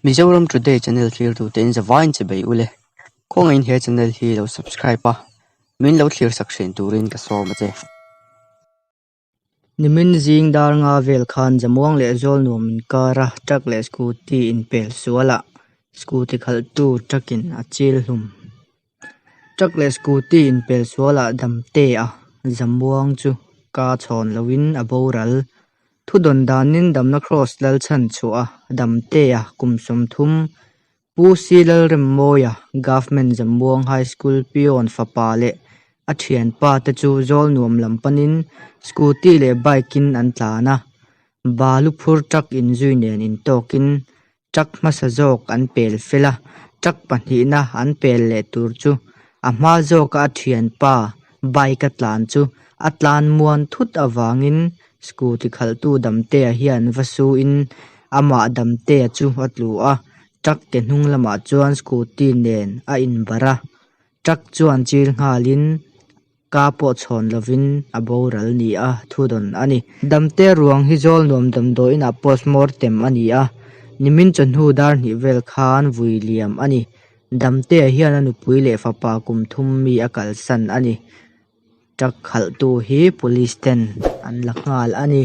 Mizoram Today channel thlirtute in zavaiin che bei ule. Khawngaihin he channel hi lo subscribe a, min lo thlir sak thin turin ka sawm a che. Nimin zing dar nga vel khan Zamuang leh Zawlnuam inkara truck leh scooty inpel sualah scooty khalhtu truck in a chil hlum. Truck leh scooty inpel sualah Damtea Zamuang chu ka chhawn loin a boral. Thudawn danin Damna Cross Lalchhan chhuah a Damtea kum 30 Pu C Lalremmawia Government Zamuang High School peon fapa leh a thianpa te chu Zawlnuam lam panin scooty leh bike in an tlan a, balu phur truck inzui nen intawkin Truck hmasa zawk an pel fel a, truck pahnihna an pel leh tur chu a hma zawka a thianpa bike a tlan chu a tlan muan thut avangin scooty khalhtu Damtea hian va suin amah Damtea chu a tlu a, truck ke hnung lamah chuan scooty nen a inbarh a, truck chuan chil nghalin Ka pawh chhawn lovin a boral ni a thu dawn a ni. Damte ruang hi Zawlnuam damdawiinah postmortem a ni a, nimin chawhnu dar hnih vel khan vui liam a ni. Damtea hian a nupui leh fapa kum thum mi a kalsan a ni. Truck khalhtu hi police ten an la nghal a ni.